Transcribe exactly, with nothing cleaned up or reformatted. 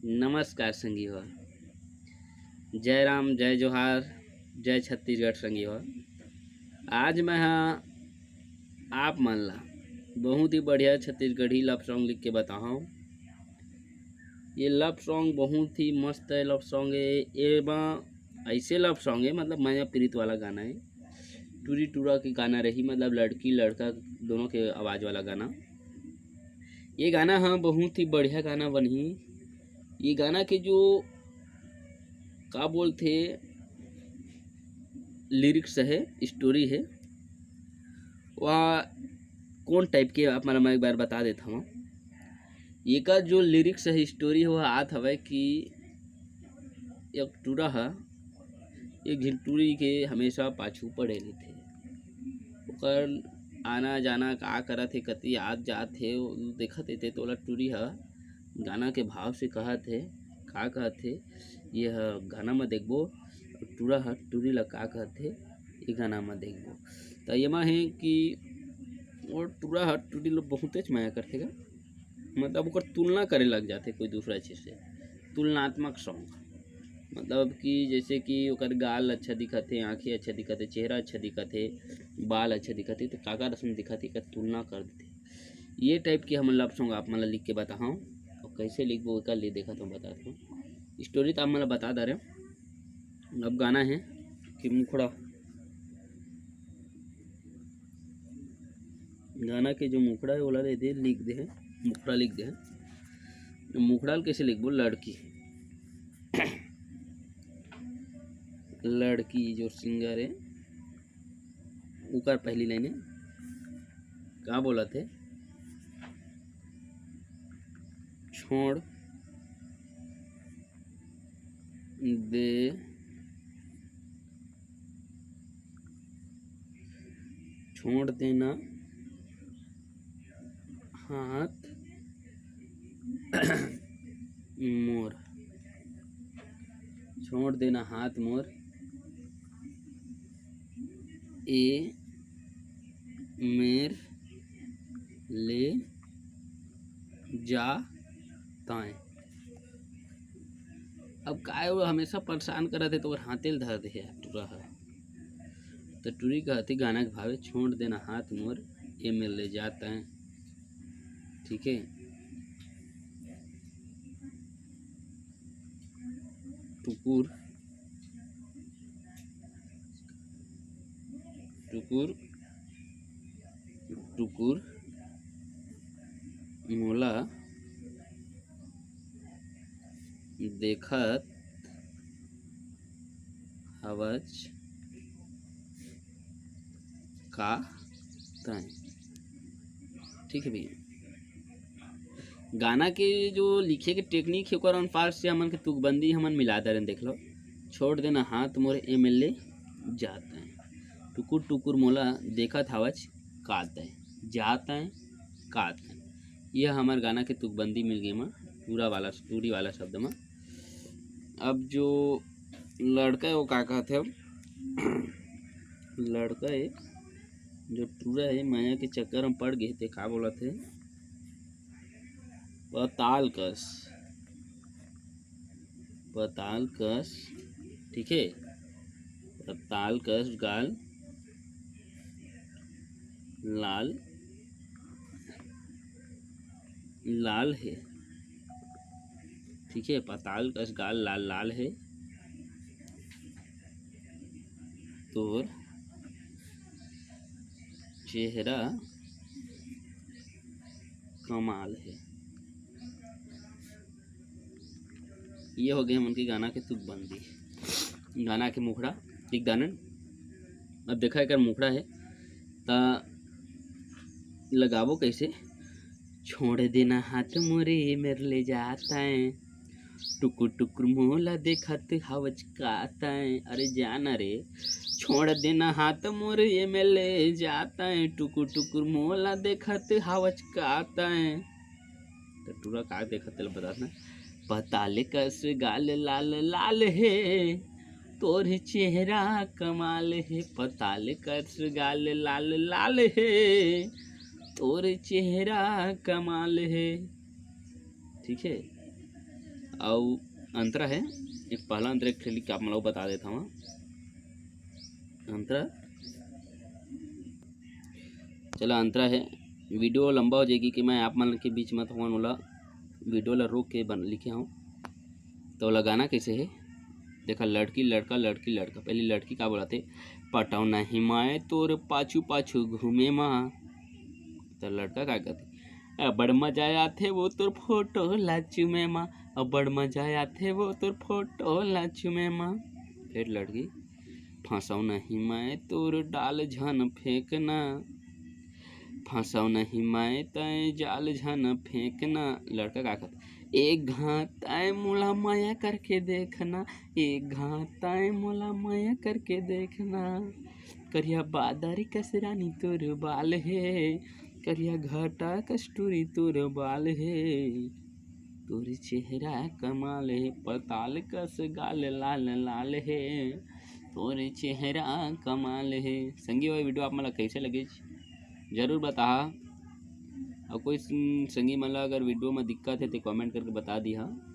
नमस्कार संगी हो, जय राम, जय जोहार, जय छत्तीसगढ़ संगी हो। आज मैं हा आप मन ला बहुत ही बढ़िया छत्तीसगढ़ी love song लिख के बताहूँ। ये love song बहुत ही मस्त love song है। ये बा ऐसे love song है, मतलब मया प्रीत वाला गाना है, टूरी टूरा के गाना रही, मतलब लड़की लड़का दोनों के आवाज़ वाला गाना। ये गाना हाँ बहुत ही बढ़िया गाना बनही। ये गाना के जो का बोलथे lyrics है, story है, वह कौन type के आप मन ला मैं एक बार बता देता हूँ। एकर जो lyrics है, story है, वह आत हवय कि एक टूरा ह एक झिन टूरी के हमेशा पाछू पड़े रहिथे। ओकर आना जाना का करत हे, कति आत जात हे, वो देखत हे, ते तोला टूरी ह गाना के भाव से कहत हे। का कहत हे, ये ह गाना म देखबो, टूरा ह टूरी ला का कहत हे, ये गाना म देखबो। त येमा हे कि वो टूरा ह टूरी ला बहुतेच मया करथे गा, मतलब ओकर तुलना करे लग जाथे कोई दूसरा चीज़ से। तुलनात्मक song, मतलब कि जैसे कि ओकर गाल अच्छा दिखत हे, आँखें अच्छा दिखत हे, चेहरा अच्छा दिखत हे, बाल अच्छा दिखत हे, तो काकर असन दिखत हे, एकर तुलना कर देथे। ये type के हमन love song आप मन ला लिख के बताहूँ, और कैसे लिखबो एकर लिए देखत हूँ, बतात हूँ। Story तो आप मन ला बता दे रहे हो। अब गाना है कि मुखड़ा, गाना के जो मुखड़ा है ओला दे दे, लिख दे है, मुखड़ा लिख दे है। मुखड़ा ल कैसे लिखबो? लड़की, लड़की जो singer है, ओकर पहली line है, का बोलत हे, छोड़ दे, छोड़ देना हाथ मोर, छोड़ देना हाथ मोर, ए मेर ले जा ताए। अब काय वो हमेशा परेशान करत हे, तो ओकर हाथे ल धर दे हे टूरा ह। तो टूरी कहती गाना के भावे, छोड़ देना हाथ मोर, ए मेर ले जा ताए। ठीक है, टुकुर टुकुर टुकुर मोला देखत हवच का तैं। ठीक है भैया, गाना के जो लिखे के technique है, ओकर अनुसार से हमन के तुकबंदी हमन मिला दे रहे। देख लो, छोड़ देना हाथ मोर, ए मेर ले जा तैं, टुकुर टुकुर मोला देखत हवच का तैं, जा तैं, का तैं। यह हमर गाना के तुकबंदी मिल गई मा, टूरा वाला, टूरी वाला शब्द मा। अब जो लड़का है वो का कहत हे, लड़का है जो टूरा है, मया के चक्कर में पड़ गए थे, का बोलत हे, पताल कस, पताल कस, ठीक है, पताल कस गाल लाल, लाल है, ठीक है, पताल कस गाल लाल लाल है, तोर चेहरा कमाल है। ये हो गए हमन के गाना के तुकबंदी, गाना के मुखड़ा। ठीक दानन, अब देखा एकर मुखड़ा है, त लगाबो कैसे? छोड़ देना हाथ मोरे, मेर ले जा तैं, टुकुर टुकुर मोला देखत हवच का तैं। अरे जाना रे, छोड़ देना हाथ मोरे, ए मेर ले जा तैं, टुकुर टुकुर मोला देखत हवच का तैं। तो टूरा का देखत तेला बतात ना, पताल कस गाल लाल लाल हे, तोर चेहरा कमाल हे, पताल कस गाल लाल लाल हे, तोर चेहरा कमाल हे। ठीक है, अउ अंतरा हे, एक पहला अंतरा एक ठे लिख के आप मन ला बता देत हवं। अंतरा, चला अंतरा हे, video लंबा हो जाही कि मैं आप मन के बीच में थोड़ा ओला video ला रोक के बन लिखे हवं। तो ओला गाना कैसे हे, देखा, लड़की लड़का, लड़की लड़का। पहली लड़की का बोलथे, "पटव नहीं माए तोर पाछू पाछू घूमे मा।" तो लड़का का कहथे, "अबड़ मजा आथे वो तोर फोटो ला चूमे मा, अबड़ मजा आथे वो तोर फोटो ला चूमे मा।" फिर लड़की, "फंसव नहीं मैं तोर डाल झन फेंकना, फंसव नहीं मैं तय जाल झन फेंकना।" लड़का का कहथे, "एक घांव तय मोला मया करके देखना, एक घांव तय मोला मया करके देखना। करिया बादर कस रानी तोर बाल हे, करिया घटा कस टूरी तोर बाल हे। तोर चेहरा कमाल हे, पताल कस गाल लाल लाल हे। तोर चेहरा कमाल हे।" संगी, वो video आप मन ला कैसे लगे, जरूर बताहा। अउ कोई सं-, संगी मन ला अगर video में दिक्कत हे, तो comment करके बता दिहा।